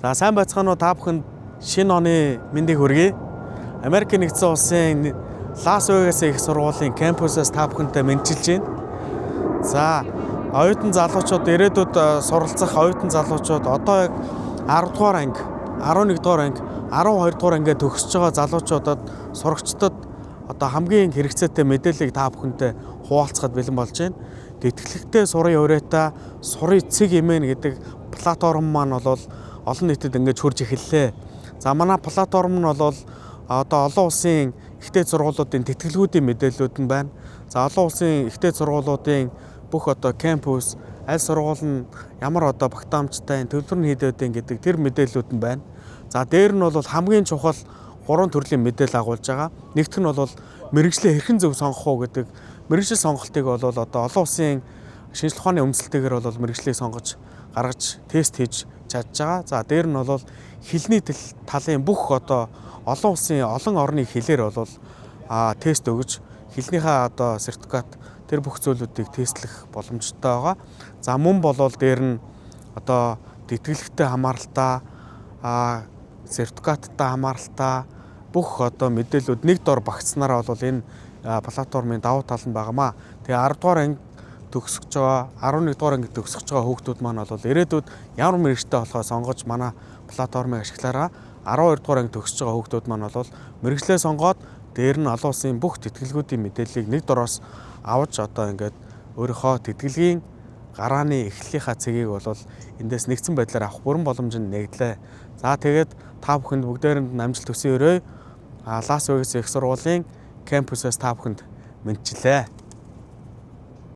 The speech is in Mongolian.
За, сайн байцгаана уу, та бүхэнд шинэ оны мэндийг хүргэе. Америк нэгдсэн улсын Лас Вегас их сургуулийн кампусаас та бүхэнтэй мэндчилж байна. За, оюутан залуучууд, ирээдүйд суралцах оюутан залуучууд, одоо яг 10 дугаар анги, 11 дугаар анги, 12 дугаар ангиа төгсөж байгаа залуучуудад, сурагчдад одоо хамгийн хэрэгцээтэй мэдээллийг та бүхэнтэй хуваалцахад бэлэн болж байна. Тэтгэлэгтэй сурын уриатай сурын цэг MN гэдэг платформ маань бол олон нийтэд ингэж хурж эхэллээ. За, манай платформ нь бол одоо олон улсын их дээд сургуулиудын тэтгэлгүүдийн мэдээллүүд нь байна. За, олон улсын их дээд сургуулиудын бүх одоо кампус, аль сургууль нь ямар одоо багтаамжтай, төлбөр нь хэд байдیں гэдэг тэр мэдээллүүд нь байна. За, дээр нь бол хамгийн чухал гурван төрлийн мэдээлэл агуулж байгаа. Нэгдүгээр нь бол мэргэжлээ хэрхэн зөв сонгох уу гэдэг мэргэжил сонголтыг бол одоо олон улсын шинжлэх ухааны үндэслэлтэйгээр бол мэргэжлийг сонгож гаргаж тест хийж чадж байгаа. За, дээр нь бол хэлний талын бүх одоо олон улсын олон орны хэлээр бол тест өгөж, хэлнийхээ одоо сертификат, тэр бүх зүйлүүдийг тестлэх боломжтой байгаа. За, мөн болвол дээр нь одоо тэтгэлэгтэй хамааралтай, сертификаттай хамааралтай бүх одоо мэдээллүүд нэг дор багтсанараа бол энэ платформын давуу тал нь байгаа маа. Тэгээ 10 дугаар анги төгсөж байгаа, 11 дугаар анги төгсөж байгаа хүүхдүүд маань бол ирээдүйд ямар мэргэжтэй болохоо сонгож манай платформыг ашиглаараа. 12 дугаар анги төгсөж байгаа хүүхдүүд маань бол мэргэжлээ сонгоод, дээр нь олон улсын бүх тэтгэлгүүдийн мэдээллийг нэг дороос авч, одоо ингээд өөрийнхөө тэтгэлгийн гарааны эхлэлийнхаа цэгийг бол эндээс нэгдсэн байдлаар авах бүрэн боломж нь нэгдлээ. За, тэгээд та бүхэнд бүгдээрэнд нь амжилт хүсэн ерөөе. Лас Вегас их сургуулийн кампусаас та бүхэнд мэндчилээ.